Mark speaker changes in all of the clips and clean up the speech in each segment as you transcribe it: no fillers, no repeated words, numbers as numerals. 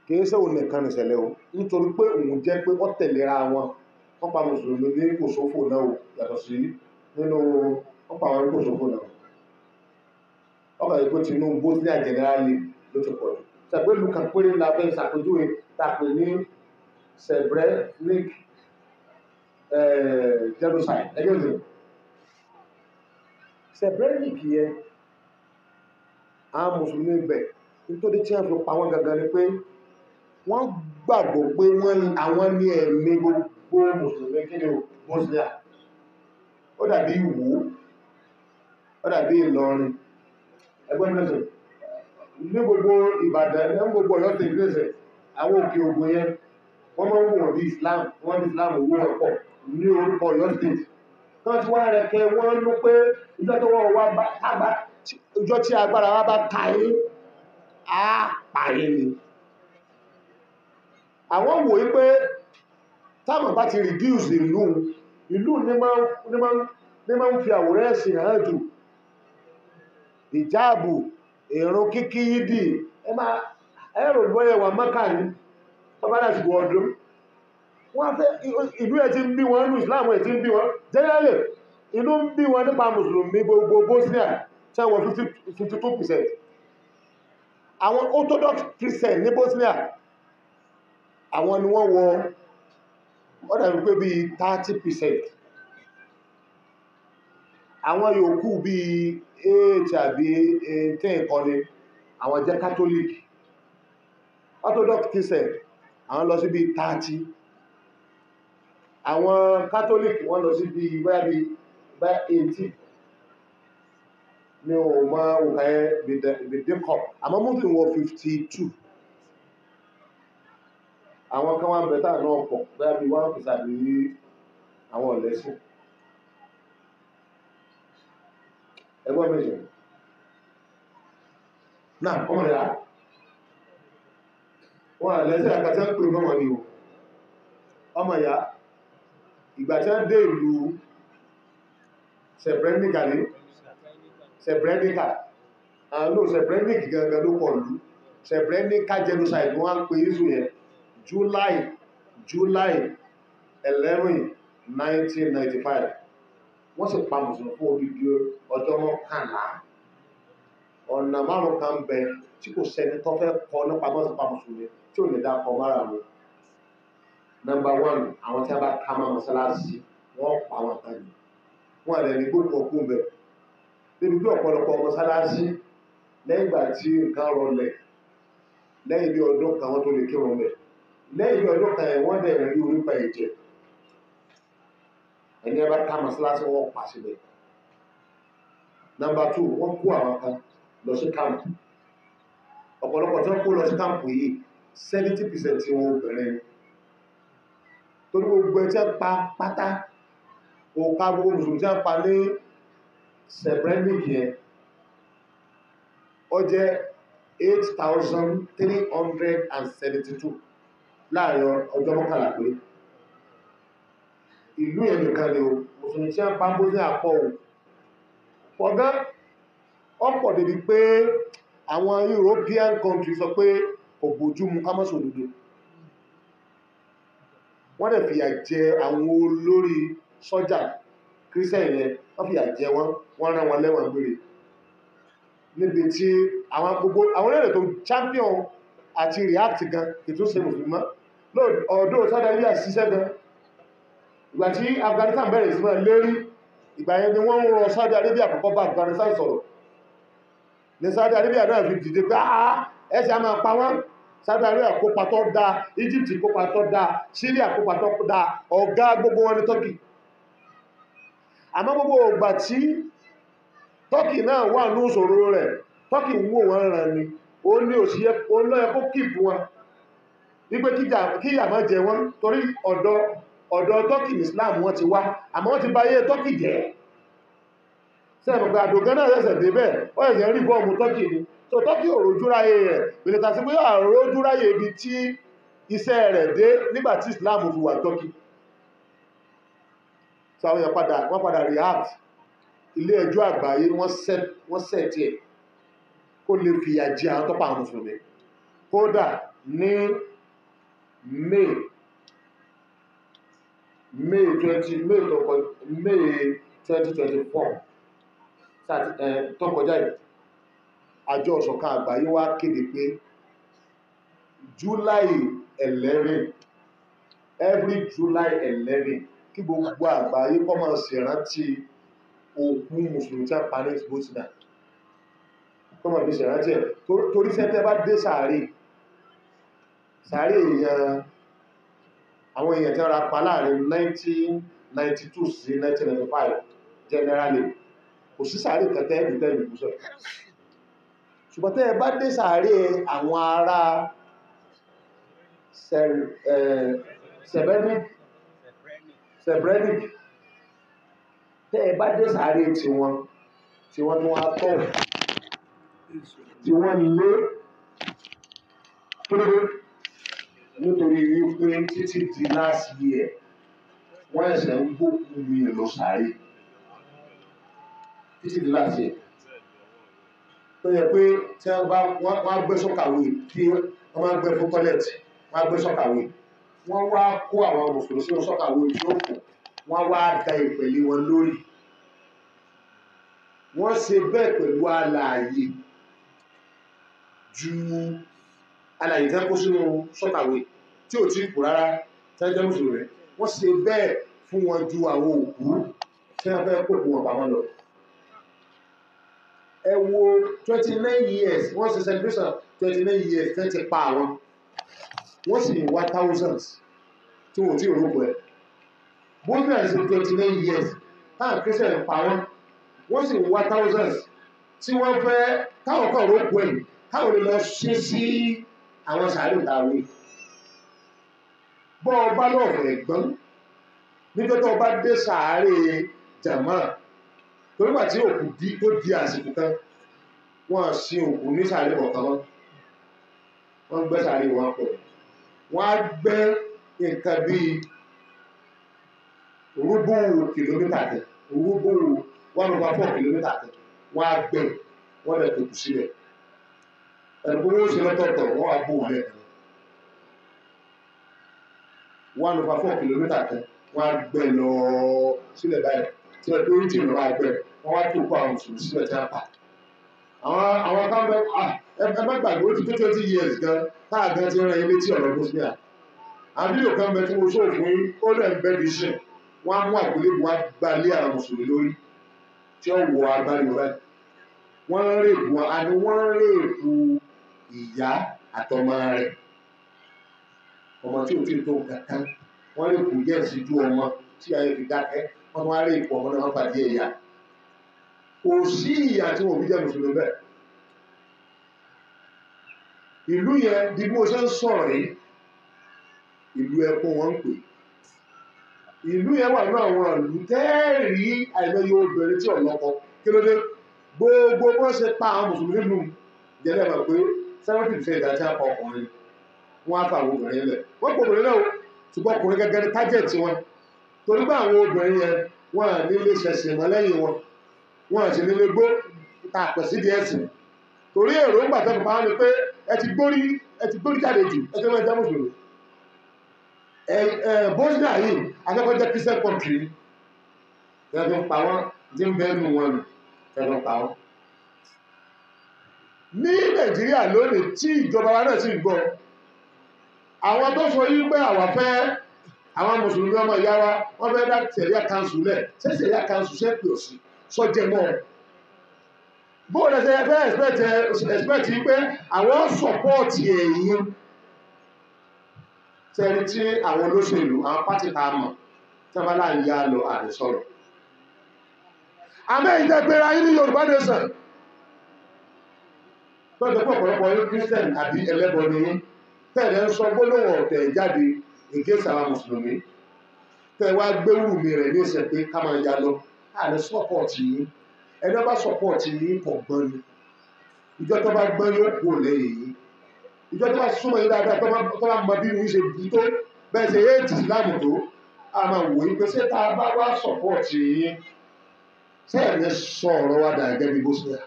Speaker 1: Kìí ṣe òun nìkan nìṣẹ̀lẹ̀ o, nítorí pé òun jẹ́ pé wọ́n tẹ̀léra wọn. Wọ́n pa mùsùlùmí ní Kòsófò náà o, yàtọ̀ sí nínú wọ́n pa àwọn ní Kòsófò náà. Ọkọ̀ yìí pé Tinubu Bosnia generally ló ti pọ̀ jù. Ṣàpé ìlú kan péré la fẹ́ ṣàpèjúwe tá a pè ní Srebrenica genocide. Ẹgbẹ́ òsè Srebrenica yẹn, àwọn mùsùlùmí bẹ̀ nítorí tí wọ́n fi pa wọ́n gangan ni pé wọ́n gbàgbọ́ pé wọ́n àwọn ní ẹ̀mí gbogbo mùsùlùmí kí ni o Bosnia. Ó dàbí Ìwó, ó dàbí Ìlọrin. Ẹgbẹ́ mẹ́sàn ní gbogbo Ìbàdàn, ní gbogbo Ọ̀yọ́ state mẹ́sàn, àwọn òkè Ògùn yẹn wọ́n máa ń wò wọ́n bí Islam, wọ́n ní Islam owó wọn pọ̀ ní orúkọ Ọ̀yọ́ state. Wọ́n ti wá rẹ̀kẹ́ wọ́n ló pé ìjọ tó wọ́n wá bá tágbá, ìjọ tí agbára wa bá ka yín, á pa yín ni. Àwọn wò ó pé táwọn bá ti reduce ìlú, ìlú ní máa ń fi àwòrán ẹ̀sìn hàn jù. Ìjáàbù, ìrun kíkí yídì, ẹ máa ẹ̀rọ bóyá wà Mọ́kà ní tọ́bá lásìkò ọdún. Wọ́n fẹ́ ìlú ẹ̀ ti ń bí wọn, ìlú Islam ẹ̀ ti ń bí wọn. Generally, inú ń bí wọn nípa mùsùlùmí gbogbo Bosnia tí wọ́n 52%. Àwọn Orthodox Christian ní Bosnia, àwọn ni wọ́n wọ ó dàbí pé bíi 30%. Àwọn yòókù bíi 8 àbí 10 kan ni àwọn jẹ́ Catholic. Orthodox Christian àwọn lọ sí bíi 30. Àwọn Catholic wọ́n lọ sí bíi bóyá bíi bóyá 18. Mi ò mọ òǹkà yẹn bìdíkọ̀, àmọ́ Muslim wọ 52. Àwọn kan wá ń bẹ táà náà pọ̀ bóyá bíi 1% àbí àwọn ọ̀lẹ́sìn. Ẹgbọ́n mi sọ. Náà, ọmọ ìyá. Wọ́n àlẹ́sìn àkàtà ń pè mọ́mọ́ ni o. Ọmọ ìyá, ìgbà tí wọ́n dé ìlú Srebrenica ní Srebrenica, àwọn ló Srebrenica gangan ló pọ̀ lú. Srebrenica genocide wọ́n á pè Israel yẹn July 11, 1995. Wọ́n sì pa mùsùlùmí fún odidi ọjọ́ mọ́kànlá. Ọ̀nà márùn-ún kan bẹ tí kò sẹ́ni tó fẹ́ kọ́ nípa bọ́sẹ̀ pa mùsùlùmí tí ò ní dá kọ mára wọn. Number one, àwọn tí a bá ká máa mọ́sálásí, wọ́n pa wọn kan ní. Wọ́n àlẹ́ ní gbogbo ọkùn bẹ̀. Débi pé ọ̀pọ̀lọpọ̀ mọ́sálásí lẹ́yìn ìgbà tí nǹkan rọlẹ̀, lẹ́yìn bí ọdún kan wọ́n tó lè kírun bẹ̀. Lẹ́yìn bí ọdún kan yẹn wọ́n dẹ̀ rí orípa ẹ̀jẹ̀. Ẹni ẹ bá ká mọ́sálásí wọ́n pa síbẹ̀. Number two, wọ́n kó àwọn kan lọ sí káàmpù. Ọ̀pọ̀lọpọ̀ tí wọ́n kó lọ sí káàmpù yìí, 70% tí wọ́n obìnrin ni. Torí gbogbo ẹ tí wọ́n pa pátá, òǹkà gbogbo mùsùlùmí tí wọ́n pa ní Srebrenica yẹn, ó jẹ́ 8,372 láàrin ọjọ́ mọ́kànlá péré. Ìlú yẹn nìkan ni o, mùsùlùmí tí wọ́n pa Bosnia pọ̀ o. Pọ̀ gan, ọ̀pọ̀ débi pé àwọn European countries sọ pé kò bójú mu ká má sòdodo. Wọ́n dẹ̀ fìyà jẹ àwọn olórí sọ́jà Christian yẹn, wọ́n fìyà jẹ wọ́n, wọ́n rán wọn lẹ́wọ̀n gbére. Níbi tí àwọn gbogbo àwọn orílẹ̀-èdè tó champion àti react gan kì í tún ṣe mùsùlùmí mọ́. Ọ̀dọ́ Saudi Arabia ṣiṣẹ́ gan. Ìgbà tí Afghanistan bẹ̀rẹ̀ sí máa lérí, ìgbà yẹn ni wọ́n ń rọ Saudi Arabia kọ́kọ́ bá Afghanistan sọ̀rọ̀. Ní Saudi Arabia náà fi dìde pé àá ẹsẹ̀ a máa pa wọ́n. Saudi Arabia kópa tó dáa, Egypt kópa tó dáa, Syria kópa tó dáa, ọ̀gá gbogbo wọn ní Turkey. Àmọ́ gbogbo ìgbà tí Turkey náà wà ní ìṣòro rẹ̀, Turkey ń wò wọ́n ràn ni, ó ní òṣìyẹ, ó lọ́yẹ kó kìpù wọn. Wípé kíyà má jẹ wọ́n torí ọ̀dọ̀ Turkey ní Islam wọ́n ti wá, àmọ́ wọ́n ti bà ayé Turkey jẹ́. Sẹ́ẹ̀mù pé àdògán náà ṣẹ̀ṣẹ̀ débẹ̀, ó ṣẹ̀ṣẹ̀ ń rí fọ́ọ̀mù Turkey ni. So Turkey ò rojú ráyè rẹ̀, bèlè tàbí pé àrójú ráyè ibi tí iṣẹ́ rẹ̀ dé nígbà tí Islam fi wà Turkey. So àwọn èèyàn padà, wọ́n padà react. Ilé ẹjọ́ àgbáyé wọ́n set ẹ̀ kó lè fìyà jẹ àwọn tó pa àwọn mùsùlùmí. Kódà ní May May 20 May tó kọ May 2024 tó kọjá yìí, àjọ ìṣọ̀kan àgbáyé wá kéde pé July 11, every July 11, kí gbogbo àgbáyé kó máa ṣèrántí òkú mùsùlùmí tí a pa ní Bosnia, kó máa fi ṣèrántí ẹ̀. Torí sẹ́tẹ́ bá dé sàárè sàárè èèyàn, àwọn èèyàn tí wọ́n ra pa láàrin 1992 sí 1995 generally, kò sí sàárè kan tẹ́ẹ̀dì tẹ́ẹ̀dì kú sọ. Ṣùgbọ́n tẹ́ ẹ bá dé sàárè àwọn ará Srebrenica, tẹ́ ẹ bá dé sàárè tiwọn tí wọ́n tún wá tọ̀ tí wọ́n lé péré, nítorí wípé títí di last year wọ́n ẹ̀sẹ̀ ń gbókù mi lọ sàárè títí di last year. Tó yẹ pé tí wọ́n bá wọ́n á gbé sọ́kàwé, kí wọ́n máa gbé fún tọ́lẹ̀tì, wọ́n á gbé sọ́kàwé, wọ́n wá kó àwọn mùsùlùmí sínú sọ́kàwé tí ó kù, wọ́n wá da ìpẹ̀lẹ̀ wọn lórí. Wọ́n ṣe bẹ́ẹ̀ pẹ̀lú alààyè ju alààyè tẹ́ kó sínú sọ́kàwé tí ò tí kù rárá tẹ́ jẹ́ mùsùlùmí. Wọ́n ṣe bẹ́ẹ̀ fún wọn ju àwọn òkú tí wọ́n fẹ́ kó kù wọn pamọ́ lọ. Ẹ wo 29 years, wọ́n ṣe celebration 29 years tẹ́ ti pa àwọn, wọ́n sì wá thousands tí wọ́n ò tí ì rògbò ẹ̀. Bosnia ṣe 29 years táwọn Christian pa wọ́n, wọ́n sì wá thousands tí wọ́n fẹ́ táwọn kan rògbò ẹ̀, táwọn lè lọ ṣe sí àwọn sàárè ìtàwé. Bọ́ ọba lọ́ọ̀fẹ́ gbọ́n níjọ́ tó ọba dé sàárè jàmá, torí gbà tí òkú tó di àsìkò kan, wọ́n sin òkú ní sàárè kọ̀ọ̀kan mọ́, wọ́n gbẹ́ sàárè wọn pọ̀, wọ́n á gbẹ́ nǹkan bíi rúbù kìlómítà kan, rúbù 1/4 kìlómítà kan, wọ́n á gbẹ́, wọ́n lè tòkù sílẹ̀. Ẹ̀rù gbogbo ṣe lọ́tọ̀ọ̀tọ̀, wọ́n á bò lẹ́ẹ̀kan. 1/4 kìlómítà kan, wọ́n á gbẹ́ lọ sílẹ̀ báyìí, tí wọ́n tó ń tì lọ́wọ́ àgbẹ̀, wọ́n wá tó kó àwọn mùsùlùmí sílẹ̀ tí wọ́n pa. Àwọn kan bẹ, ẹ má gbàgbé ó ti tó 20 years gan, táà gan ti rán ilé tí ọ̀rọ̀ Bosnia. Àwọn fídíò kan bẹ tí mo sọ fún yín, ó lẹ̀ ń bẹ́ di sìn, wọ́n á mú àgbélébùú wá gba lé àwọn mùsùlùmí lórí tí ó wọ agbárí wọn báyìí. Wọ́n ń rèébù wọn, àní wọ́n ń rèébù ìyá àtọmọ rẹ̀, ọmọ tí ò tí ì tó kankan, wọ́n rèébù díẹ̀ sí ju ọmọ tí ayé fi dákẹ́, wọ́n tún wá rèébù ọmọ náà, wọ́n fàdí ẹ̀yà. Kò sí ìyà tí wọ́n fi jẹ́ mùsùlùmí bẹ́ẹ̀. Ìlú yẹn di bí mo ṣe ń sọ̀rọ̀ yìí, ìlú ẹkún wọn ń pè. Ìlú yẹn wà nínú àwọn ìlú tẹ́ẹ̀rí àìmọye obìnrin tí ò lọ́kọ. Kí ló dé? Gbogbo bí wọ́n ṣe pa àwọn mùsùlùmí nílùú jẹ́lẹ̀ mọ̀ pé 70% ìdá tí wọ́n pa ọkùnrin, wọ́n á fa àwọn obìnrin lẹ̀. Wọ́n pa obìnrin náà o, ṣùgbọ́n ọkùnrin gẹ́gẹ́ ní tájẹ̀tì wọn. Torí pé àwọn obìnrin yẹn wọ́n à nílé ṣẹ̀ṣẹ̀ mọ́ lẹ́yìn wọn, wọ́n à sì nílé gbó ta àpẹ̀ sí díẹ̀ sí. Torí èròǹgbà tó fi pa wọ́n ni pé ẹ ti gbórí jáde jù, ẹ ti máa jẹ́ mùsùlùmí. Bosnia yìí akẹ́kọ̀ọ́ jẹ́ Christian country, ẹ fi ń pa wọ́n, tí ń bẹ́ẹ̀ nù wọn nù, ẹ fi ń pa wọ́n. Ní Nàìjíríà lónìí tí ìjọba wa náà sì ń gbọ́, àwọn tó sọ yí pé àwa fẹ́ àwọn mùsùlùmí ọmọ ìyá wa, wọ́n fẹ́ dá sẹ̀ríà council lẹ̀, ṣé sẹ̀ríà council ṣe pè sí sọ́jẹ́ mọ́ ọ? Bó o lẹ ṣe fẹ́ expect pé àwọn support ẹ̀yin tẹ́ni tí àwọn olóṣèlú àwọn pátì tá a mọ̀ tí wọ́n bá láàyè yá lọ àrẹ sọ̀rọ̀. Àmọ́ ìjẹ́gbéra yín ní Yorùbá Nation tọ́jọ́ pọ̀ ọ̀pọ̀lọpọ̀ yín Christian àbí ẹlẹ́bọ ni yín, tẹ̀lé ń sọ gbólóhùn ọ̀tẹ̀ jáde against àwọn mùsùlùmí, tẹ̀ wá gbéwù mi rẹ̀ ní ìṣẹ̀ pé ká máa ya lọ àrẹ support yín. Ẹni bá support yín kò gbọ́n ni, ìjọ tó bá gbọ́n yóò kú lẹ́yìn yín, ìjọ tó bá súnmọ́ yín dáadáa tó bá mọ bí yín ṣe bí tó bẹ́ẹ̀ ṣe éèdì Islam tó, a máa wò yín pé ṣé tá a bá wá support yín ṣé ẹ̀ ní sọ ọ̀rọ̀ wa dà gẹ́gẹ́ bí Bosnia.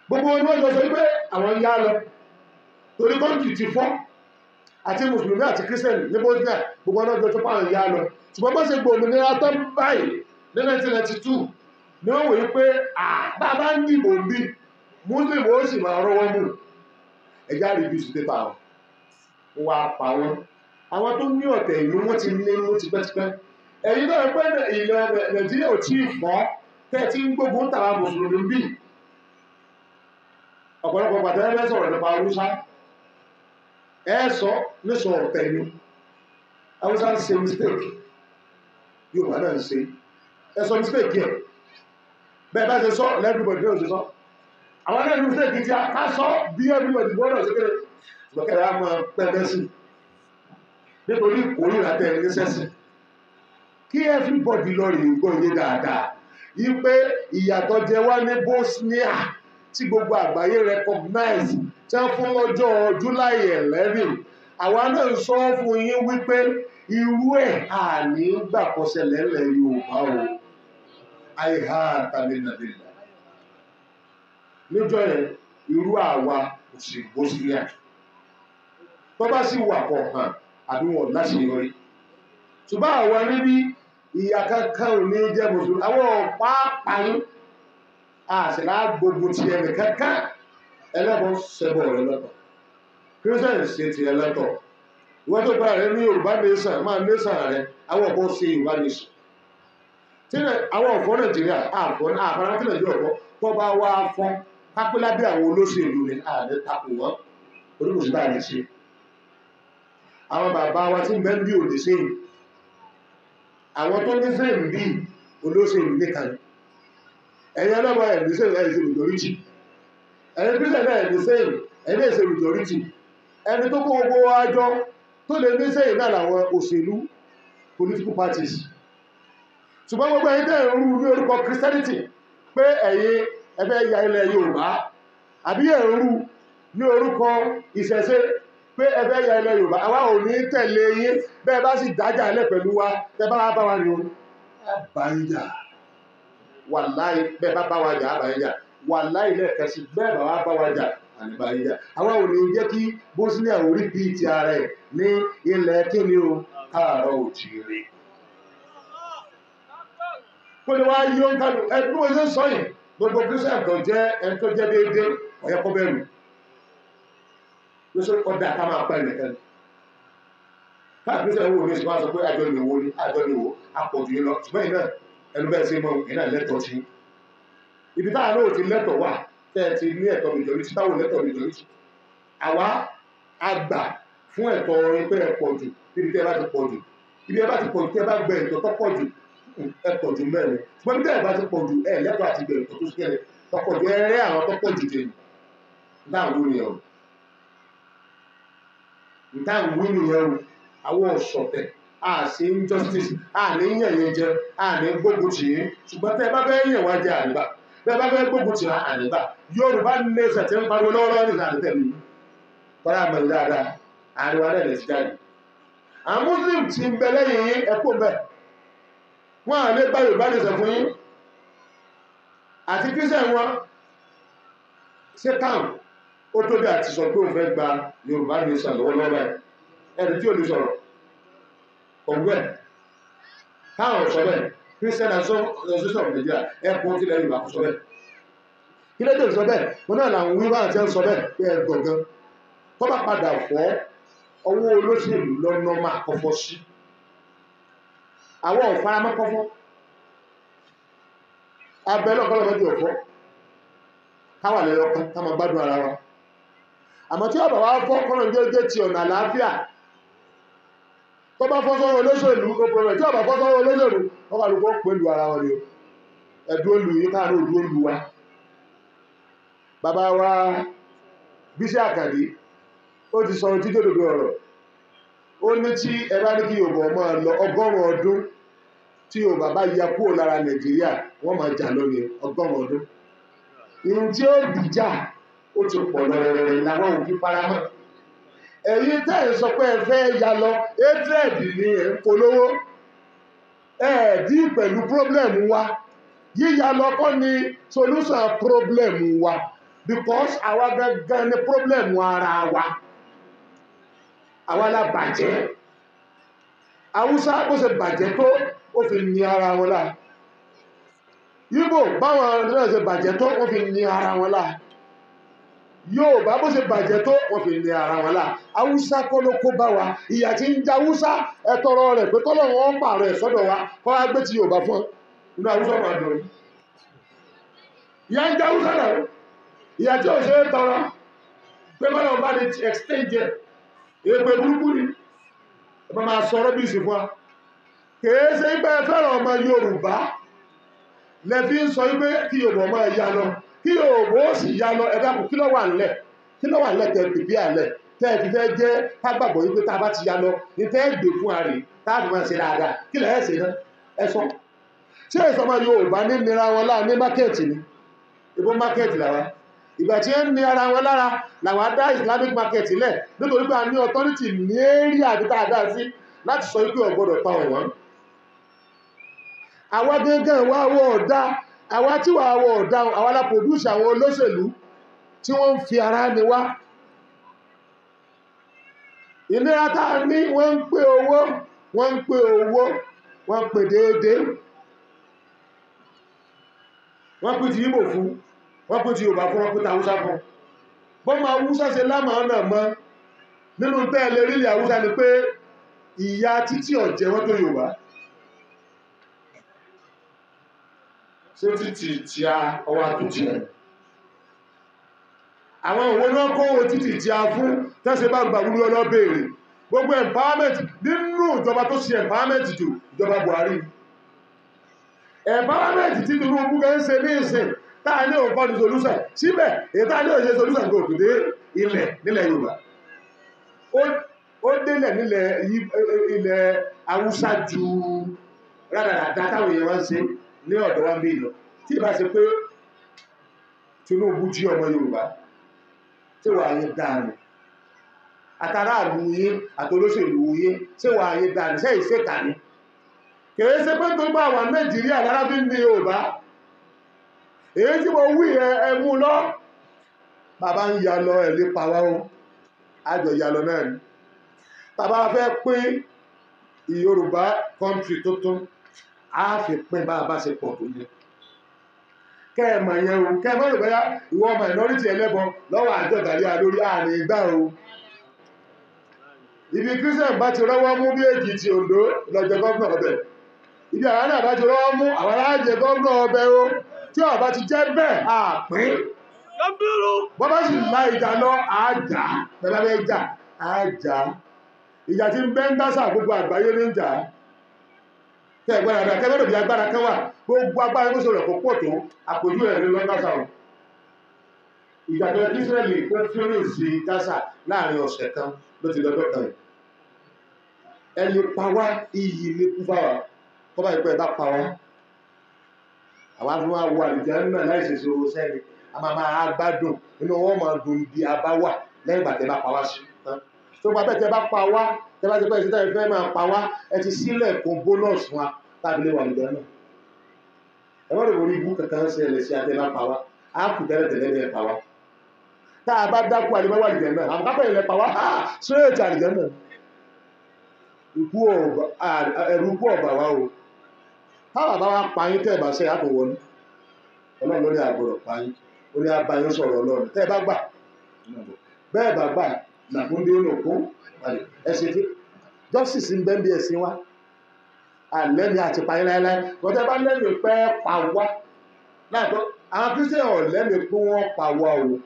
Speaker 1: Gbogbo wọn ni wọ́n jọ sọ pé àwọn ń yá lọ, Torí kọ́ńtì ti fọ́ àti mùsùlùmí àti kírísítẹ̀nì ní Bosnia gbogbo ọ̀nà ọjọ́ tó pààrọ̀ yá lọ. Ṣùgbọ́n bó ṣe gbòmìnira tán báyìí ní 1992 ni wọ́n wòye pé bàbá ń dìbò bí muslim ó sì máa rọ́wọ́ mú ẹ̀já reduce data wọn wá pa wọn. Àwọn tó ní ọ̀tẹ̀ ìlú wọn ti ní mú tipẹ́tipẹ́. Ẹ̀yin náà pé ilẹ̀ Nàìjíríà ò tí ì fọ́ tẹ́ ti ń gbógun tàwa mùsùlùmí bí. Ọ̀pọ̀lọpọ̀ pàtẹ́lẹ́ fẹ́ sọ̀rọ̀ nípa Haúsá. Ẹ sọ ní sọ ọ̀tẹ̀ ni. Haúsá ń ṣe mistake. Yorùbá náà ń ṣe. Ẹ sọ mistake yẹ. Bẹ́ẹ̀ bá ṣe sọ everybody náà ṣe sọ. Àwọn náà ní mistake tí a sọ bí everybody gbọ́dọ̀ ṣe kéré. Ṣùgbọ́n kẹ́rẹ́ á máa pẹ́ mẹ́sìn. Nítorí ìkórìíra tẹ ẹ níṣẹ́sìn. Kí everybody lọ rí gbọ́ iye dáadáa. Yí pé ìyàtọ̀ jẹ wá ní Bosnia tí gbogbo àgbáyé recognize tí wọ́n fún lọ́jọ́ July 11. Àwa náà ń sọ fún yín wípé irú ẹ̀ àní gbà kó ṣẹlẹ̀ ńlẹ̀ Yorùbá o. Àìhá tàbí nàbìlà. Níjọ́ yẹn, irú àwa kò sí Bosnia. Tó bá sì wà kọ̀ hàn àbí wọn láṣeyọrí. Ṣùgbọ́n àwa níbí ìyà kankan ò ní jẹ́ mùsùlùmí. Àwọn ọ̀pá payín àṣìlá gbogbo ti ẹnì kankan. Ẹlẹ́bọn ṣẹbọ rẹ lọ́tọ̀. Kírísítẹ́nì ṣe ti ẹ lọ́tọ̀. Ìwọ́n tó gba rẹ ní Yorùbá nation máa nation rẹ. Àwọn ọ̀pọ̀ ṣe Yorùbá nation. Àwọn ọ̀fọ́ Nàìjíríà àfọ̀n tí Nàìjíríà ọ̀fọ́ tó bá wá fọ́n kápẹ́ lábẹ́ àwọn olóṣèlú ni ààrẹ takò wọ́n. Oníkòsí bá lè ṣe. Àwọn bàbá wa tí ń bẹ bí òde sẹ́yìn. Àwọn tó ní sẹ́yìn bí olóṣèlú nìkan. Ẹ̀yin ọlọ́mọ ẹ̀ ní sẹ́yìn ẹ̀ ṣe majority. Ẹ̀yin Christian náà ẹ̀ ní sẹ́yìn ẹ̀ ní ṣe majority. Ẹni tó kó gbogbo wa jọ tó lè ní sẹ́yìn náà làwọn òṣèlú political parties. Ṣùgbọ́n gbogbo ẹ̀yin tẹ́ ń rú ní orúkọ Christianity pé ẹ̀yin ẹ fẹ́ ya ilẹ̀ Yorùbá àbí ẹ̀ ń rú ní orúkọ ìṣẹ̀ṣe pé ẹ fẹ́ ya ilẹ̀ Yorùbá, àwa ò ní tẹ̀lé yín. Bẹ́ẹ̀ bá sì dájà lẹ̀ pẹ̀lú wa tẹ́ bá wá bá wa ní o. Bá yín jà. Wàláì bẹ́ẹ̀ bá bá wa jà á bá yín jà. Wàláì lẹ́ẹ̀kan sí bẹ́ẹ̀ bá wá bá wa jà àní bá yín jà. Àwa ò ní jẹ́ kí Bosnia orí bíi ti ara ẹ̀ ní ilẹ̀ kíni o káàárọ̀ òjìrè. Kó lè wá yí ó ń kálù ẹ bí mo ṣe ń sọ yìí gbogbo Christian tó jẹ́ ẹni tó jẹ́ déédéé ọ̀yẹ́ kó bẹ̀rù. Lóṣù ọ̀dà ká máa pa ẹnìkan. Káà Christian wo ní sọ pé àjọ lè wo ni àjọ lè wo àpọ̀jù yín lọ ṣùgbọ́n ìnáà ẹnu bẹ́ẹ̀ ṣe mọ ìnáà lẹ́tọ̀ọ́ sí. Ibi táwa náà ti lẹ́tọ̀ọ́ wà tẹ́ ẹ ti ní ẹ̀tọ́ majority táwọn lẹ́tọ̀ọ́ majority. Àwa àgbà fún ẹ̀tọ́ orin pé ẹ pọ̀ jù níbi tẹ́ ẹ bá ti pọ̀ jù. Ibi ẹ bá ti pọ̀ jù tẹ́ ẹ bá gbẹ ẹ̀tọ́ tó pọ̀ jù ẹ pọ̀ jù mẹ́rin. Ṣùgbọ́n ibi tẹ́ ẹ bá ti pọ̀ jù ẹ lẹ́tọ̀ọ́ àti gbẹ ẹ̀tọ́ tó ṣẹlẹ̀ tó pọ̀ jù ẹ rẹ́ àwọn tó pọ̀ jù dènù. Ntáà ń wí nìyẹn o. Ntáà ń wí nìyẹn o. Àwọn ọ̀ṣọ̀tẹ̀ a ṣe injustice a ní yàn yẹn jẹ a ní gbógun tì í. Ṣùgbọ́n tẹ́ ẹ bá fẹ́ yàn wá jẹ àníbà. Bẹ́ẹ̀ bá fẹ́ gbógun tì í àníbà. Yorùbá nation ti ń pariwo lọ́wọ́lọ́wọ́ ní ìsàlẹ̀ tẹ̀lé. Tọ́lá àmọ̀ yìí dáadáa. Àríwá náà lè ti jáde. Àwọn Muslim ti ń bẹ lẹ́yìn yín ẹ̀kọ́ mbẹ́. Wọ́n à lè gba Yorùbá nation fún yín. Àti Christian wọn ṣé káwọn ó tóbi àti sọ pé òun fẹ́ gba Yorùbá nation lọ́wọ́lọ́wọ́ báyìí. Ẹni tí ò ní sọ̀rọ̀ ọ̀gbẹ́ káwọn sọ bẹ́ẹ̀ Christian Association of Nigeria ẹkùn tilẹ̀ Yorùbá kò sọ bẹ́ẹ̀. Kí ló dé sọ bẹ́ẹ̀? Wọn náà làwọn wíwá àti ẹ̀ ń sọ bẹ́ẹ̀ pé ẹ gbọ̀ngàn tó bá padà fọ́ ọwọ́ olóṣèlú lọ́nà máa kọ́fọ́ sí. Àwọn ọ̀faramọ́ kọ́fọ́. Abẹ́ lọ́kọ́lọ́ mọ́jú ọ̀fọ́. Káwà lẹ́yọ kan ká máa gbádùn ara wa. Àmọ́ tí ọ̀bà wa fọ́ kọ́nà jẹ́jẹ́ ti ọ̀nà àlàáfíà. Tó bá fọ́ sọ́wọ́ olóṣèlú, ó pọ̀rọ̀ tí ọ̀bà fọ́ sọ́wọ́ olóṣèlú, wọ́n kà lóko pẹ̀lú ara wọn ni o. Ẹ̀dùn olù yìí káàánú òdú olù wa. Bàbá wa Bísí Àkàndé, ó ti sọ ohun tí jòdòdó ọ̀rọ̀. Ó ní tí ẹ bá ní kí Yorùbá máa lọ 100 ọdún tí Yorùbá bá ya kúrò lára Nàìjíríà, wọ́n máa jà lónìí 100 ọdún. Ihun tí ó dìjà ó ti pọ̀ lọ́rẹ̀rẹ̀ làwọn ò fi faramọ́. Ẹ̀yin tẹ́ ẹ̀ sọ pé ẹ fẹ́ ya lọ, hatred ni ẹ̀ ń polówó. Ẹ dí pẹ̀lú problem wa. Yíya lọ kọ́ ni solution problem wa because àwa gangan ni problem ara wa. Àwa la bàjẹ́. Haúsá bó ṣe bàjẹ́ tó, ó fi ní ara wọn láà. Yíbò báwọn náà ṣe bàjẹ́ tó, wọ́n fi ní ara wọn láà. Yorùbá bó ṣe bàjẹ́ tó, wọ́n fi ní ara wọn láà. Haúsá kọ́ ló kó bá wa. Ìyà tí ń jẹ Haúsá, ẹ tọrọ rẹ̀ pé kọ́lọ́run ó pààrọ̀ ẹ̀ sọ́dọ̀ wa, kọ́ wá gbé ti Yorùbá fún ọ. Inú Haúsá máa dùn. Ìyà ń jẹ Haúsá náà. Ìyà tí ò ṣe é tọrọ pé kọ́lọ́run bá lè exchange ẹ̀. Èpè burúkú ni. Ẹ bá máa sọ rọ́bìsì fún wa. Kèé ṣe pé ẹ fẹ́ràn ọmọ Yorùbá lẹ fi ń sọ wípé kí Yorùbá máa ya lọ, kí Yorùbá ó sì ya lọ. Ẹ dákun, kí ló wà ńlẹ̀? Kí ló wà ńlẹ̀ tẹ pìpì àlẹ̀ tẹ́ ẹ fi fẹ́ jẹ́ ká gbàgbọ́ wípé tá a bá ti ya lọ ní tẹ́ ẹ gbé fún wa rèé tá a fi máa ṣe dáadáa? Kí lẹ̀ ẹ́ ṣe náà? Ẹ sọ. Ṣé ìsọmọ Yorùbá ní nira wọn láà ní mákẹ́ẹ̀tì ni? Ibo mákẹ́ẹ̀tì làwa. Ìgbà tí ń ní ara wọn lára làwọn dá Islamic market lẹ̀, nítorí pé a ní authority ní area àbí tá a dá sí láti sọ wípé ò gbọ́dọ̀ pa ọ̀wọ́n. Àwa gángan wa wọ ọ̀dá, àwa tí wà wọ ọ̀dá, àwa la produce àwọn olóṣèlú tí wọ́n ń fi ara ni wá. Ìnira tá a ní, wọ́n ń pè owó, wọ́n ń pè owó, wọ́n ń pè déédéé. Wọ́n pè ti Ìgbò fún, wọ́n pè ti Yorùbá fún, wọ́n pè ti Haúsá fún. Bọ́mọ Haúsá ṣe lámàá náà mọ́. Nínú tẹ́ẹ̀lẹ̀ orílẹ̀ Haúsá ni pé ìyà títí ọ̀jẹ̀ wọ́n tó Yorùbá. Ṣé títì tí a ọwọ́ àtúntì rẹ̀? Àwọn òwò náà kó owó títì tí a fún tẹ́sẹ̀ bá gbà wúlú ọlọ́bẹ̀ẹ̀rẹ̀. Gbogbo empowerment nínú ìjọba tó ṣe empowerment jù, ìjọba Buhari. Empowerment tí Tinubu gan ń ṣe ní ìsìn táà ní òun kọ́ ní solution. Síbẹ̀, èyí táà ní òun ṣe solution kò tún dé ilẹ̀ nílẹ̀ Yorùbá. Ó délẹ̀ nílẹ̀ ilẹ̀ Haúsá ju rádaràda táwọn èèyàn wá ń ṣe ní ọ̀dọ̀ wa ń bí lọ. Tí ìbá ṣe pé Tinubu jí ọmọ Yorùbá, tí wàá yẹn dànù. Àtàràlù yín, àtolóṣèlú yín, tí wàá yẹn dànù, ṣé ìṣèkà ni? Kèé ṣe pé tó bá wà Nàìjíríà lára fi ń ní Yorùbá. Èyí tí mo wí ẹ mú lọ. Bàbá ń ya lọ ẹ̀ lè pa wá o. Àjọ ya lọ náà ni. Bàbá fẹ́ pín Yorùbá country tuntun, a fi pín bá a bá ṣe pọ̀ tó yẹ. Kẹ́ ẹ mọ̀ yẹn o, kẹ́ ẹ mọ̀ rò bóyá ìwọ minority ẹlẹ́bọ lọ́wọ́ àjọ ìdàlẹ́ lórí àárín ìgbà o. Ibi Christian bá ti rọ́wọ́ mú bí Èkìtì, Oǹdó lọ́jọ́ gómìnà ọbẹ̀. Ibi àwọn náà bá ti rọ́wọ́ mú àwọn alájẹ gómìnà ọbẹ̀ o. Tí ó bá ti jẹ́ bẹ́ẹ̀, a pín. Bọ́ bá sì la ìjà lọ, a jà. Bẹ́ẹ̀ bá fẹ́ jà, a jà. Ìjà tí ń bẹ́ ń dásà gbogbo àgbáyé ní ń jà. Kẹ́ ẹ gbọ́dọ̀ dáadáa, kẹ́ ẹ gbọ́dọ̀ bí agbára kan wà. Gbogbo agbára tó sọ̀rọ̀ kò pọ̀ tó, àpòjú rẹ̀ ní lọ́gásà o. Ìjà tó yẹ kí Ísírẹ́lì kó fírèsì Gásà láàrin ọ̀sẹ̀ kan ló ti lọ́dọ̀ kan yìí. Ẹ lè pa wá, iyì lè kú fáwa. Kọ́ bá ìpẹ́ ẹ bá pa wá. Àwa fún wa wo àlùjánnà láì ṣèṣe owó sẹ́ni. A máa máa gbádùn, inú wọn máa dùn bí a bá wà lẹ́yìn ìgbà tẹ́ bá pa wá sí. Tó bá bẹ́ẹ̀ tẹ́ bá pa wá, tẹ́ bá ti pẹ́ ìṣẹ́tẹ́ ìfẹ́ máa pa wá, ẹ ti sílẹ̀ kún bónọ́ọ̀sì wa tàbí lè wà àlùjánnà. Ẹ má rò orí ibú kankan ṣẹlẹ̀ sí atẹ́ bá pa wá, á kù tẹ́lẹ̀ tẹ́lẹ̀ bẹ́ẹ̀ pa wá. Tá a bá dákú àlè má wà àlùjánnà, àmọ́ kápẹ́ ilẹ̀ pa wá, straight àlùjánnà. Ẹ̀rù ikú ọ̀bà wá o. Táwa bá wá pa yín tẹ́ ẹ bá ṣe àtò wọnú. Ọlọ́run ló ní àgbọ̀rọ̀ pa yín. Ó ní abá yín sọ̀rọ̀ Ọlọ́run. Tẹ́ ẹ bá gbà. Bẹ́ẹ̀ bá gbà, làkúndé lòkó. Ẹ̀sìn tí justice ń bẹ́ ń bí ẹ̀sìn wa. Àlẹ́ mi àti pa yín láéláé. Bọ́tẹ́ bá lẹ́nu pẹ́ pa wá. Láìpẹ́, àwọn Christian ò lẹ́nu pé wọ́n pa wá o.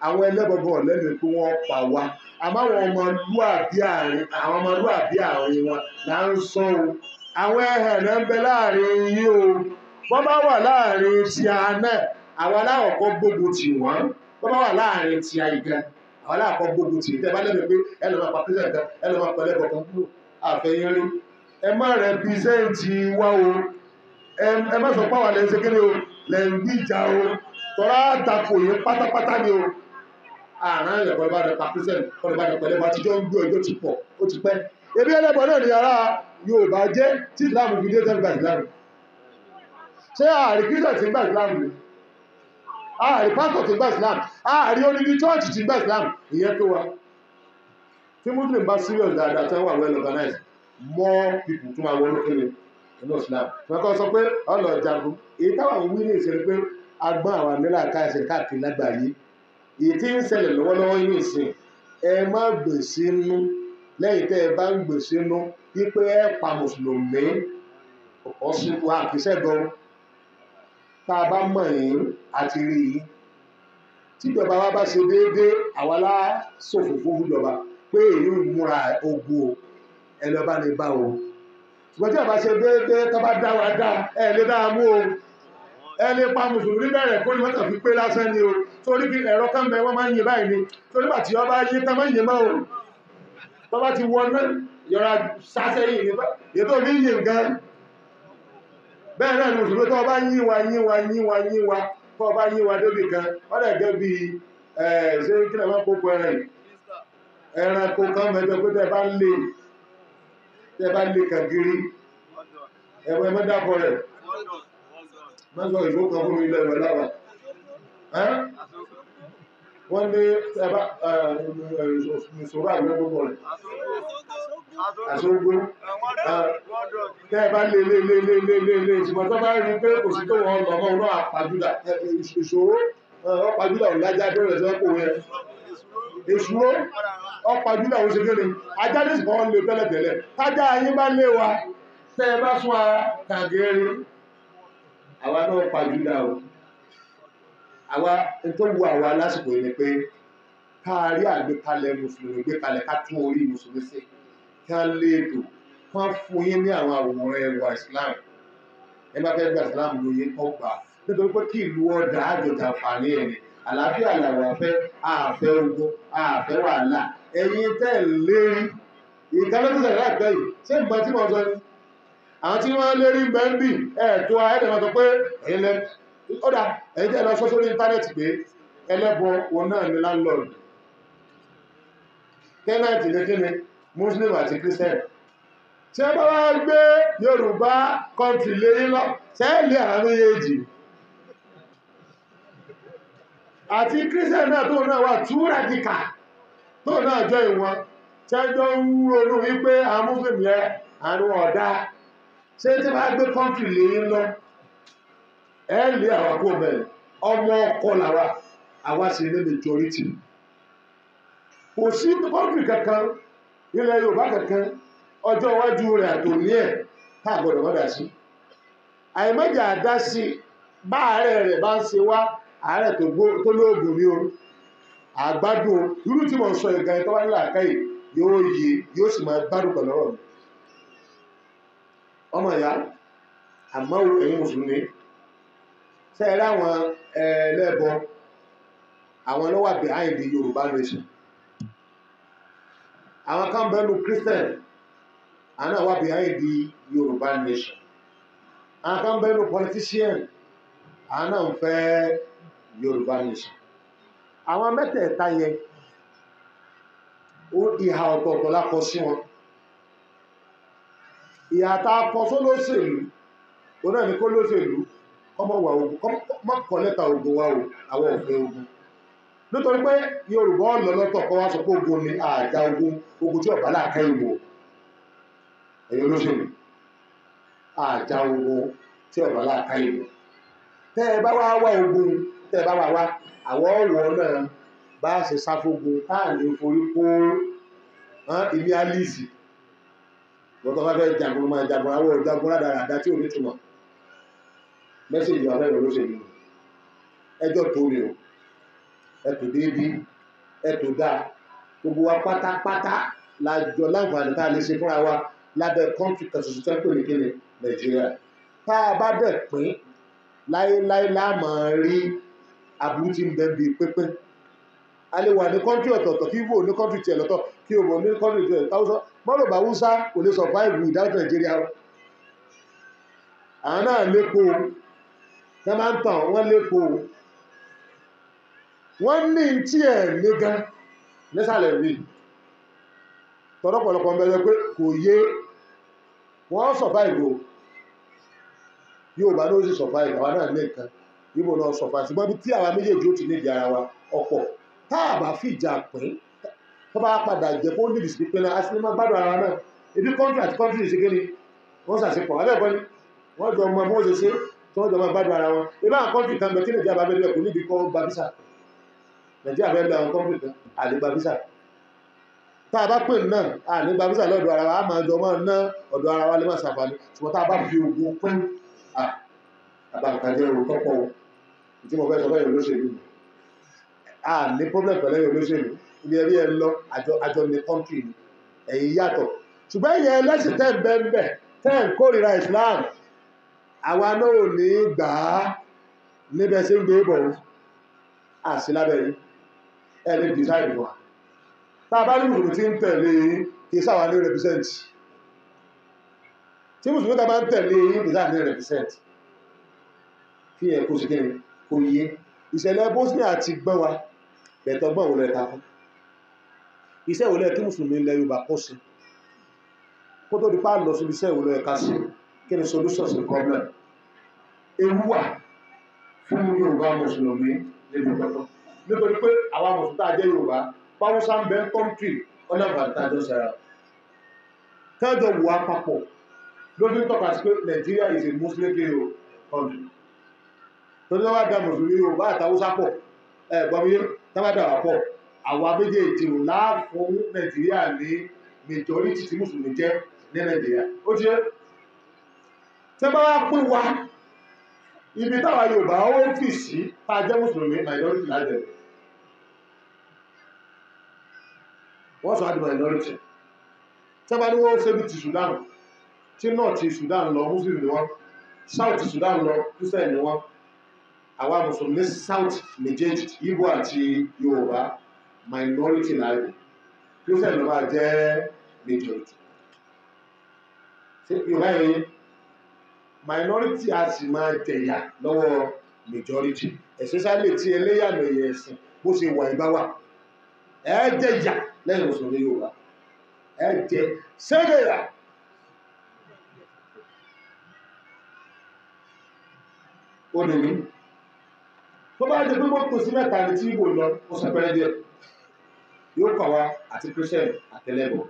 Speaker 1: Àwọn ẹlẹ́bọ̀bọ̀ ò lẹ́nu pé wọ́n pa wá. Àmọ́ àwọn ọmọlúàbí àárín, àwọn ọmọlúàbí àárín wọn là ń sọ o. Àwọn ẹhẹ̀nà ń bẹ láàrin yín o. Bọ́n bá wà láàrin ti a náà, àwọn aláwọ̀kọ́ gbógun tì wọ́n. Bọ́n bá wà láàrin ti a ìgan, àwọn aláwọ̀kọ́ gbógun tì. Tẹ́ bá lẹ́nu pé ẹ lọ máa pa Christian kan, ẹ lọ máa pa ẹlẹ́bọ kan kúrò. Àfẹ́yìn rí. Ẹ má rẹpísẹ́ǹtì wa o. Ẹ má sọ pé àwa lẹ́ ń ṣe kíni o, lẹ́ ń gbìjà o. Tọ́lá àtakò yín pátápátá ni o. Àrán ẹ̀yẹ̀ kọ́ ló bá rẹ pa Christian, kọ́ ló bá rẹ pẹ̀lẹ́ bá ti jọ ń gbé ọjọ́ ti pọ̀, ó ti pẹ́. Ebi ẹlẹ́bọ náà ni ará Yorùbá jẹ́ tí Islam fi dé tẹ́lifà Islam. Ṣé ààrí Christian ti ń gbà Islam ni? Ààrí pásítọ̀ ti ń gbà Islam. Ààrí oníbi chọ́ọ̀chì ti ń gbà Islam. Ìyẹn tó wa. Tí Muslim bá serious dáadáa, tí wọ́n wà well organized, more people tún máa wọnú kíni inú Islam. Wọ́n kọ́ sọ pé ọlọ́ jagun. Èyí táwọn wí ní ìṣẹ̀lẹ̀ pé agbọ́n àwọn nílà káàkiri káàkiri lágbàáyé. Èyí tí ń ṣẹlẹ̀ lọ́wọ́lọ́wọ́ inú ìsìn, ẹ má gbè sínú. Lẹ́yìn tẹ́ ẹ bá ń gbè sínú wípé ẹ pa mùsùlùmí, ọ̀sìn wa kì í ṣẹ́gun. Tá a bá mọ̀ yín àti rí yín. Tíjọba wa bá ṣe déédéé, àwa lá ṣòfò fún ìjọba pé èyí ń múra ogun o, ẹ lọ bá ní bá o. Ṣùgbọ́n tí a bá ṣe déédéé, tó bá dá wa dá, ẹ lè dá a mú o. Ẹ lè pa mùsùlùmí bẹ̀rẹ̀ kó ní mọ́tò fi pé lásán ni o. Torí kí ẹ̀rọ kan bẹ wọ́n máa ń yin báyìí ni. Torí bàtí ọba yí tán máa ń yin mọ́ o. Tó bá ti wọ náà, yọra sásẹ́yìn ni. Ètò mi ń yin gan. Bẹ́ẹ̀ náà ni mùsùlùmí tó bá yín wa yín wa yín wa yín wa tó bá yín wa débì kan, wọ́n dẹ̀ gẹ́ bí ṣé kí lè máa kókó ẹran yìí? Ẹranko kan mẹ́jọ pé tẹ́ bá lé kàgírí, ẹ̀wọ̀n ẹ̀mọ́ dákọ̀ rẹ̀. Má sọ ìbò kan fún mi ilẹ̀ ìwẹ̀ láwà. Wọ́n ní ẹbá ìṣòro àgbẹ̀ gbogbo rẹ̀. Àṣógbó. Tẹ́ bá lé lé lé lé lé lé lé, ṣùgbọ́n tó bá rí pé kò sí tó wọ́n lọ mọ́ ọ̀nà àpàjúdà, ìṣòro ọ̀pàjúdà ò lájá tó rẹ̀ sọ́kò rẹ̀. Èṣùró ọ̀pàjúdà ò ṣe kéde. Ajá ní ìsìnkú wọn lè tẹ́lẹ̀tẹ́lẹ̀. Tájá yín bá lé wa, tẹ́ bá sún ara kàgẹ́rẹ́. Àwa náà pàjúdà o. Àwa tó wu àwa lásìkò yìí ni pé ká rí àgbékalẹ̀ mùsùlùmí gbékalẹ̀ ká tún orí mùsùlùmí sí. Kí á lè tò, kán fún yín ní àwọn àwòrán ẹwà Islam. Ẹ bá fẹ́ gba Islam lóye kọ́ gbà. Nítorí pé kí ìlú ọ̀dà àjọjà àǹfààní ẹ̀ ni. Àlàáfíà làwọn afẹ́, àfẹ́ ogun, àfẹ́ wàhálà. Ẹ̀yin tẹ́ ẹ̀ lérí. Ìkan ló tún ṣẹlẹ̀ láìpẹ́ yìí. Ṣé nǹkan tí mo sọ ni? Àwọn tí wọ́n lérí ń bẹ ń bì, ẹ̀ tó ayẹ́dẹ̀ máa sọ pé ẹ̀yin lẹ. Ó dà, ẹ̀yin tẹ́ ẹ lọ sọ sórí íńtánẹ́ẹ̀tì pé ẹlẹ́bọ òun náà ni landlord. Tẹ́nàtì ní kíni, Muslim àti Christian. Tí ẹ bá wá gbé Yorùbá country lé yín lọ, sẹ́ẹ̀lì àwọn méjèèjì. Àti Christian náà tó náà wà too radical, tó náà jọ ìwọ̀n, tí ẹ jọ ń ronú wípé àwọn Muslim yẹn àrùn ọ̀dá. Ṣé tí bá gbé country lé yín lọ, ẹ lé àwọn kó bẹ̀rẹ̀, ọmọ ọkọ làwà, àwa sì ní majority. Kò sí country kankan, ilẹ̀ Yorùbá kankan, ọjọ́ iwájú rẹ̀ àtòní ẹ̀ tá a gbọ́dọ̀ mọ́dà sí. Àìmọ́jà dá sí bá àárẹ̀ rẹ̀ bá ń ṣe wá, àárẹ̀ tó lóògùn ní o, àgbádùn irú tí mo ń sọ ìgbà tó bá nílà káyì yóò yé, yóò sì máa gbádùn pẹ̀lú ọ̀rọ̀ mi. Ọmọ ìyá, àmọ́ ẹ̀yin mùsùlùmí, ṣé ẹ rí àwọn ẹlẹ́bọ, àwọn ló wà behind the Yorùbá nation. Àwọn kan bẹ́ẹ̀ lu Christian, àwọn náà wà behind the Yorùbá nation. Àwọn kan bẹ́ẹ̀ lu politician, àwọn náà ń fẹ́ Yorùbá nation. Àwọn mẹ́tẹ̀ẹ̀ta yẹn, ìhà ọ̀tọ̀ọ̀tọ̀ la kọ sí wọn. Ìhà tá a kọ sólóṣèlú, òun náà ní kó lóṣèlú, kọ́mọ wà ogun, kọ́mọ kọ lẹ́tà ogun wa o, àwọn ò fẹ́ ogun. Nítorí pé Yorùbá ọ̀lọ́ lọ́tọ̀ kọ́ wá sọ pé ogun ni àjà ogun, ogun tí ọ̀bá làákẹ́ ìwò. Ẹ̀yin olóṣèlú, àjà ogun tí ọ̀bá làákẹ́ ìwò. Tẹ́ ẹ bá wá wá ogun, tẹ́ ẹ bá wá wá, àwọn ọ̀wọ́ náà bá ṣe sáfógun táà ní forí kó ilé Alice. Wọ́n tó bá fẹ́ jagun máa jagun, àwọn òjagun rádaràda tí ò ní túmọ̀. Mẹ́sẹ̀jì wà fẹ́ olóṣèlú. Ẹjọ́ tó ni o, ẹ tò déédéé, ẹ tò dáa. Gbogbo wa pátápátá la jọ láǹfààní tá a lè ṣe fúnra wa lábẹ́ kọ́ńtì kan ṣoṣo tí wọ́n pè ní kíni Nàìjíríà. Tá a bá dẹ̀ pín láéláé la máa rí aburú tí ń bẹ bí pínpín. A lè wà ní kọ́ńtì ọ̀tọ̀ọ̀tọ̀, kí Igbo ní kọ́ńtì tiẹ̀ lọ́tọ̀, kí Yorùbá ní kọ́ńtì tiẹ̀ lọ́tọ̀. Haúsá, mọ́rọ̀bà Haúsá kò lè survive without Nàìjíríà. Àwọn náà lépo, tẹ́ máa ń tàn wọ́n lépo. Wọ́n ní tí ẹ̀ ní gan nísàlẹ̀ mi. Tọ́lọ́pọ̀lọpọ̀ ń bẹ̀rẹ̀ pé kò yé wọ́n survive o. Yorùbá ló sì survive, àwa náà ní nǹkan. Igbo náà survive. Ṣùgbọ́n bí tí àwa méjèèjì ó ti nídìí ara wa ọ̀pọ̀. Tá a bá fìjà pín, Tó bá padà jẹ́ kó nídìí sí pípẹ́ náà, a sì ní máa gbádùn ara náà. Ibi kọ́ńtì àti kọ́ńtì ṣe kéde, wọ́n ṣàṣepọ̀, abẹ́ẹ̀kọ́ ni wọ́n jọ mọ bí wọ́n ṣe ṣe tí wọ́n jọ máa gbádùn ara wọn. Ibi àwọn kọ́ńtì kan bẹ tí Nàìjíríà bá bẹ́ẹ̀ kò nídìí kọ́ gba visa. Nàìjíríà bẹ́ẹ̀ lọ àwọn kọ́ńtì kan àlè gba visa. Tá a bá pè náà, a ní gba visa lọ́dọ̀ ara wa, a máa jọ máa ná ọ̀dọ̀ ara wa lè máa ṣàǹfààní. Ṣùgbọ́n tá a bá fi ogun pín, àbàkàjẹ́ òun tọ́pọ̀ o. Tí mo fẹ́ sọ fẹ́ olóṣèlú, a ní problem pẹ̀lú ẹ̀yin olóṣèlú. Ibi ẹ̀rí ẹ lọ, àjọ ní kọ́ńtì ni, ẹ̀yin yàtọ̀. Ṣùgbọ́n ẹ̀yin ẹlẹ́sìn tẹ́ ń bẹ́ ń bẹ̀, tẹ́ ń kórìíra Islam, àwa náà ò ní gbà á níbẹ̀ ṣe ń gbé bọ̀ o. Àṣì lábẹ́ yìí, ẹ lè decide wa. Tá a bá ní mùsùlùmí tí ń tẹ̀lé yín, kì í sáwà ní represent. Tí mùsùlùmí ta bá ń tẹ̀lé yín, kì í sáwà ní represent. Kí ẹ kó sí kí ni kò yé. Ìṣẹ̀lẹ̀ Bosnia ti gbọ́n wa, bẹ̀tọ̀ gbọ́n òun lẹ́ka fún. Iṣẹ́ wo lẹ kí mùsùlùmí ilẹ̀ Yorùbá kó sí? Kó tó di pa lọ síbi iṣẹ́ wo lẹ ká sí? Kí ni solution sí problem? Ewu wà fún Yorùbá mùsùlùmí níbi pẹ́pẹ́. Nítorí pé àwa mùsùlùmí tá a jẹ́ Yorùbá, Báwúsá ń bẹ kọ́ńtì ọ̀nà àbàtàjọ sára. Kájọ wò á papọ̀ ló fi ń tọ́ka sí pé Nàìjíríà is a Muslim country. Torí wọ́n bá da mùsùlùmí Yorùbá àtàwùsá pọ̀, ẹ̀ gbọ́n mi yé, tá bá dà wá pọ̀, àwa méjèèjì ò láàfún Nàìjíríà ní majority tí mùsùlùmí jẹ́ ní Nàìjíríà. Ó ti yé? Tẹ́ bá wá pín wa, ibi táwa Yorùbá ó fì sí tá a jẹ́ mùsùlùmí minority lájẹ̀. Wọ́n sọ àdìmọ̀ minority. Tẹ́ bá ní wọ́n ṣe bí ti Sudan, tí North ti Sudan lọ, Muslim ni wọ́n, South ti Sudan lọ, Christian ni wọ́n. Àwa mùsùlùmí South méjèèjì, Igbo àti Yorùbá, minority láàyè. Christian ló máa jẹ́ majority. Ṣé Yorùbá yẹn minority a sì máa jẹ̀yà lọ́wọ́ majority, especially tí ẹlẹ́yàmẹ̀yẹ̀ ẹ̀sìn bó ṣe wà ìbá wà. Ẹ jẹ̀yà lẹ́yìn mùsùlùmí Yorùbá. Ẹ jẹ ṣẹ́gẹ̀yà. Ó lè ní. Tó bá jẹ́ pé mọ́tò sí mẹ́ta ni tí Ìgbò lọ, ó sẹpẹrẹ díẹ̀. Yóò kọ̀ wá àti Christian àtẹlẹ́bọ̀.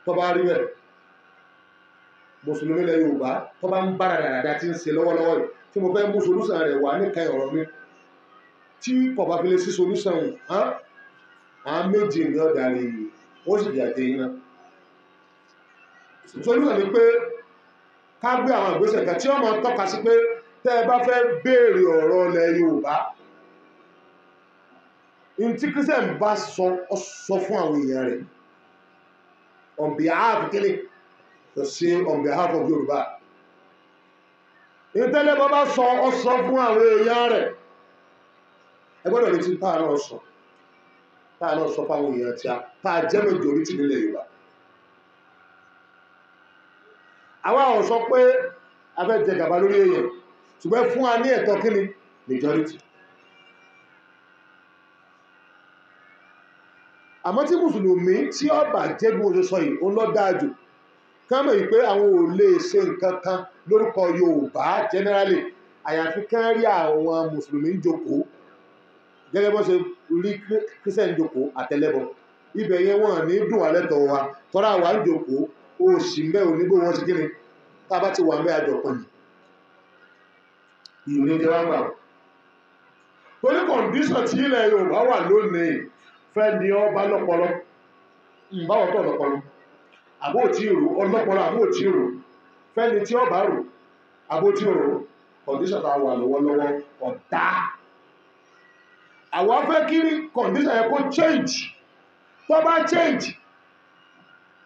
Speaker 1: Tó bá rí bẹ́ẹ̀, mùsùlùmí ilẹ̀ Yorùbá tó bá ń bára dáadáa tí ń ṣe lọ́wọ́lọ́wọ́ yìí, tí mo fẹ́ mú solúsàn rẹ̀ wá níka ọ̀rọ̀ mi, tí kò bá fi lè sí solúsàn hàn, àwọn méjì ní ọ̀dà rẹ̀ yìí, ó sì di àjẹ yín náà. Solúsàn ni pé ká gbé àwọn ìgbésẹ̀ kan tí ó máa tọ́ka sí pé tẹ́ ẹ bá fẹ́ béèrè ọ̀rọ̀ ilẹ̀ Yorùbá, ní tí Christian bá sọ, ọ sọ fún àwọn èèyàn rẹ̀ on behalf kíni, to say on behalf of Yorùbá. Ìtẹ́lẹ̀ bá bá sọ, ọ sọ fún àwọn èèyàn rẹ̀. Ẹ gbọ́dọ̀ retí táà náà sọ, táà náà sọ fáwọn èèyàn tí a, táà jẹ́ majority nílẹ̀ Yorùbá. Àwa ò sọ pé a fẹ́ jẹ gàba lórí èèyàn, ṣùgbọ́n fún wa ní ẹ̀tọ́ kíni majority. Àmọ́ tí mùsùlùmí tí ó bá jẹ́ bí mo ṣe sọ yìí, ó lọ dáa jù. Ká mọ̀ yìí pé àwọn ò lè ṣe nǹkan kan lórúkọ Yorùbá generally, àyàfi kán rí àwọn mùsùlùmí ń jókòó gẹ́gẹ́ bó ṣe rí Christian jókòó àtẹlẹ́bọ. Ibẹ̀ yẹn wọ́n ní dùn wá lẹ́tọ̀ọ́ wa, tọ́ra wa ń jókòó, ó sì ń bẹ́ òní bó wọ́n ṣe kíni, tá a bá ti wà ń bẹ́ àjọpọ̀ ni. Ìlú ní jẹ́ wá gbà. Torí kọ̀ǹdíṣàn tí ilẹ̀ Yorùbá wà lónìí fẹ́ ni ọba lọ́pọlọ, ìbáwọ̀ tó lọ́pọlọ, àbó tí rò ọlọ́pọlọ, àbó tí rò fẹ́ni tí ọba rò, àbó tí rò, kọ̀ǹdíṣàn tá a wà lọ́wọ́lọ́wọ́ ọ̀dá. Àwa fẹ́ kí kọ̀ǹdíṣàn yẹn kó change. Tó bá change,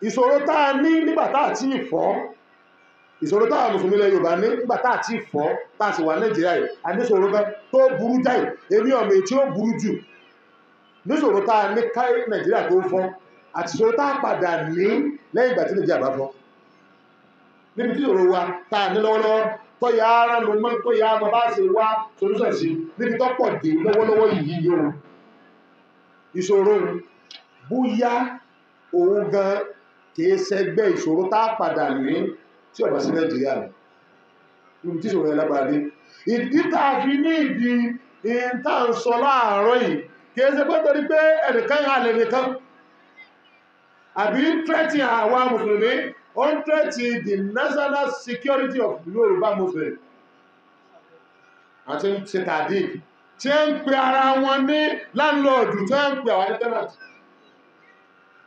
Speaker 1: ìṣòro tá a ní nígbà tá a ti fọ́, ìṣòro tá a mùsùlùmí ilẹ̀ Yorùbá ní nígbà tá a ti fọ́, tá a sì wà Nàìjíríà yìí, a ní ìṣòro kan tó burú jáì, èmi ọ̀mọ̀ èyí tí ó burú jù. Níṣòro tá a ní ká Nàìjíríà tó fọ́, àti ìṣòro tá a padà ní lẹ́yìn ìgbà tí Nàìjíríà bá fọ́. Níbi tí ìṣòro wa tá a ní lọ́wọ́lọ́wọ́, tó yá ara ló mọ́, tó yá ọmọ bá ṣe wá solúsàn sí, níbi tó pọ̀ dé lọ́wọ́lọ́wọ́ yìí yóò. Ìṣòro bóyá òun gan kìí ṣẹgbẹ́ ìṣòro tá a padà ní tí ó bá sí Nàìjíríà ní. Níbi tí ìṣòro yẹn lágbára dé. Ìdí tá a fi ní ìdí tá à ń sọ láàárọ̀ yìí Kìí ṣe pé torí pé ẹnìkan halẹ̀ nìkan àbí threaten àwa mùsùlùmí, ó ń threaten the national security of Yorùbá Muslim. Àti ṣe tàdí tí ń pe ara wọn ní láńlọ́ọ̀dù, tí ń pe àwọn tenant,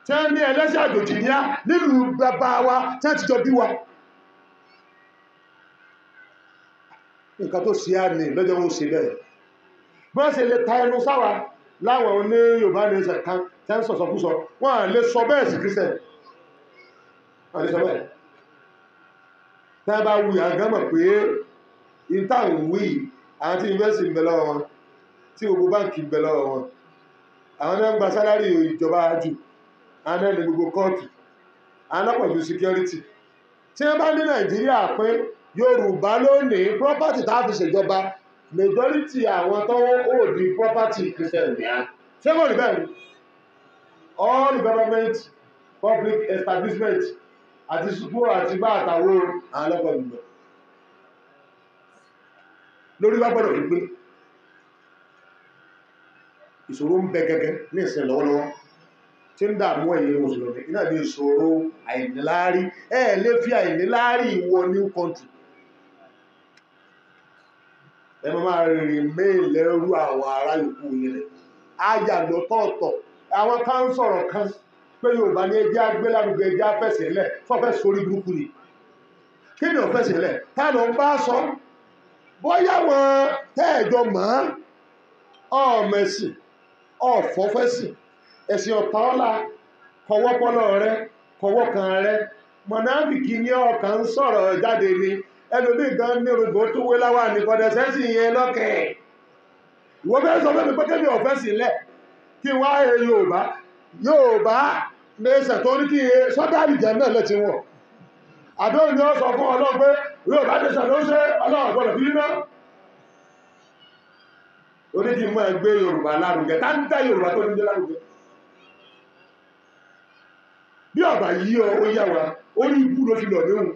Speaker 1: tí ń ní ẹlẹ́sẹ̀ àjòjì ní á nílùú bàbá wa tí ń ti jọ bí wa. Nǹkan tó ṣe á ní lọ́jọ́ wọn ó ṣe bẹ́ẹ̀. Bọ́n ṣe lè ta ẹnu sáwa láwọn oní Yorùbá ní ẹsẹ̀ kan tí ń sọ̀sọ̀kúsọ, wọ́n à lè sọ bẹ́ẹ̀ sí Christian, wọ́n lè sọ bẹ́ẹ̀. Tí wọ́n bá wù yà gán mọ̀ pé ìtàn wí, àwọn tí yunifásitì ń bẹ lọ́wọ́ wọn, tí gbogbo báǹkì ń bẹ lọ́wọ́ wọn, àwọn náà ń gba sálárì ìjọba jù, àwọn náà ní gbogbo kóòtù, àwọn náà pẹ̀lú security. Tí wọ́n bá ní Nàìjíríà pé Yorùbá lónìí property tá a fi ṣèjọba, majority àwọn tó ń hold the property Christian ní á. Ṣé kò rí bẹ́ẹ̀ ni? All government public establishment àti sukuu àti bá àtàwọn àwọn ọlọ́pàá gbogbo lórí wá gbọ́dọ̀ fi pé ìṣòro ń bẹ gẹ́gẹ́ ní ìsìn lọ́wọ́lọ́wọ́ tí ń dààmú ẹ̀yin mùsùlùmí, iná ní ìṣòro àìníláárí. Ẹ lè fi àìníláárí wọ new country, ẹ máa rìnrìn méèlẹ́rú àwọn ará yòókù nílẹ̀ áyà lọ́tọ̀ọ̀tọ̀. Àwọn kan ń sọ̀rọ̀ kan pé Yorùbá ní ẹjẹ́ agbélárugẹ, ẹjẹ́ afẹsẹ̀lẹ̀, fọ́fẹ́ sórí burúkú ni. Kí ni ọ̀fẹ́sẹ̀lẹ̀ tá ló ń bá sọ? Bóyá wọn tẹ́ẹ̀jọ mọ́ ọ̀mẹ̀sìn ọ̀fọ́fẹ́sìn ẹ̀sìn ọ̀tá ọ̀la kọwọ́pọ́lọ́ rẹ kọwọ́ kan rẹ mọ̀nàfìkì ní ọkàn ń sọ̀rọ̀ jáde ni. Ẹlòmíì gan ní orúkọ tó wé láwà ní kọ́dẹ̀sẹ́sì yẹn lọ́kẹ̀. Ìwọ fẹ́ sọ fún mi pé kébì ọ̀fẹ́ sílẹ̀ kí wá ẹ Yorùbá Yorùbá nation tó ní kí ẹ sọ́dá àlìjẹ́ náà lẹ́tí wọn. Àdóhùn ni ó sọ fún Ọlọ́run pé Yorùbá nation ló ṣe Ọlọ́run gbọ́dọ̀ fi ná. Ó ní kí n máa gbé Yorùbá lárugẹ, tá ń dá Yorùbá tó ní gbé lárugẹ. Bí ọ̀bà yí ọ, ó yá wa, orí ibú ló fi lọ níhùn.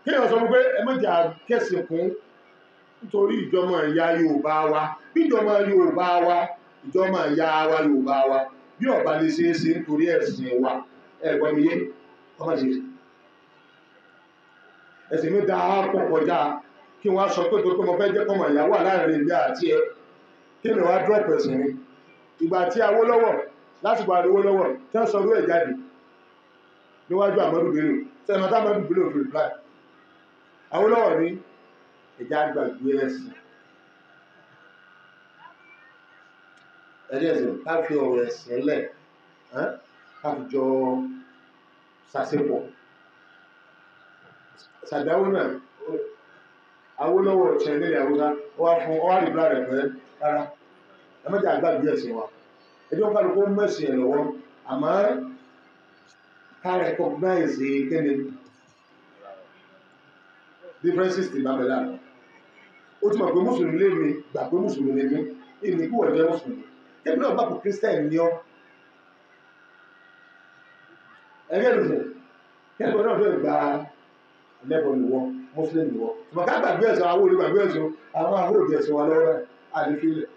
Speaker 1: Kéèyàn sọ pé ẹ má jà kẹsìn kún nítorí ìjọmọ ìyá Yorùbá wa, bí ìjọmọ Yorùbá wa, ìjọmọ ìyá wa Yorùbá wa, bí ọ̀bà lè ṣe é ṣe nítorí ẹ̀sìn wa, ẹ gbọ́ mi yé, ọmọ ṣe. Ẹ̀sìn mi da pọ̀ kọjá kí wọ́n sọ pé torí pé mo fẹ́ jẹ́ kọ́mọ ìyá wà láàrin ìyá àti ẹ, kí ni wàá drop ẹ̀sìn mi. Ìgbà tí Awólọ́wọ̀, lásìkò Awólọ́wọ̀, tí wọ́n sọ orú ẹ̀ jáde níwájú Amadu Bello, sẹ́nu tá Amadu Bello fi reply. Awólọ́wọ̀ ní ẹ̀já gbàgbé ẹ̀sìn. Ẹ̀rí ẹ̀sìn ká fi ọ̀rọ̀ ẹ̀sìn lẹ̀, ká fi jọ ṣàṣepọ̀. Sàdáwó náà, Awólọ́wọ̀ tiẹ̀ nílẹ̀ Haúsá, ó wá fún, ó wá reply rẹ̀ pé rárá, ẹ má jẹ́ àgbàgbé ẹ̀sìn wa. Ẹ jẹ́ kó kálukú mẹ̀sìn ẹ̀ lọ́wọ́, àmọ́ ká recognize kíni differences ti bá bẹ láàrin. Ó ti mọ̀ pé mùsùlùmí lè mi, gbà pé mùsùlùmí lè mi, èmi kí wọ́n jẹ́ mùsùlùmí. Kébí náà gbà pé Christian ni ọ́. Ẹgbẹ́ mi sọ, kébí náà fẹ́ gba ẹlẹ́bọ ni wọ́, Muslim ni wọ́. Ṣùgbọ́n ká gbàgbé ẹ̀sìn, àwọn olùgbàgbé ẹ̀sìn, àwọn àhóòdì ẹ̀sìn wa lọ́wọ́ rẹ̀, àlè fi lẹ̀.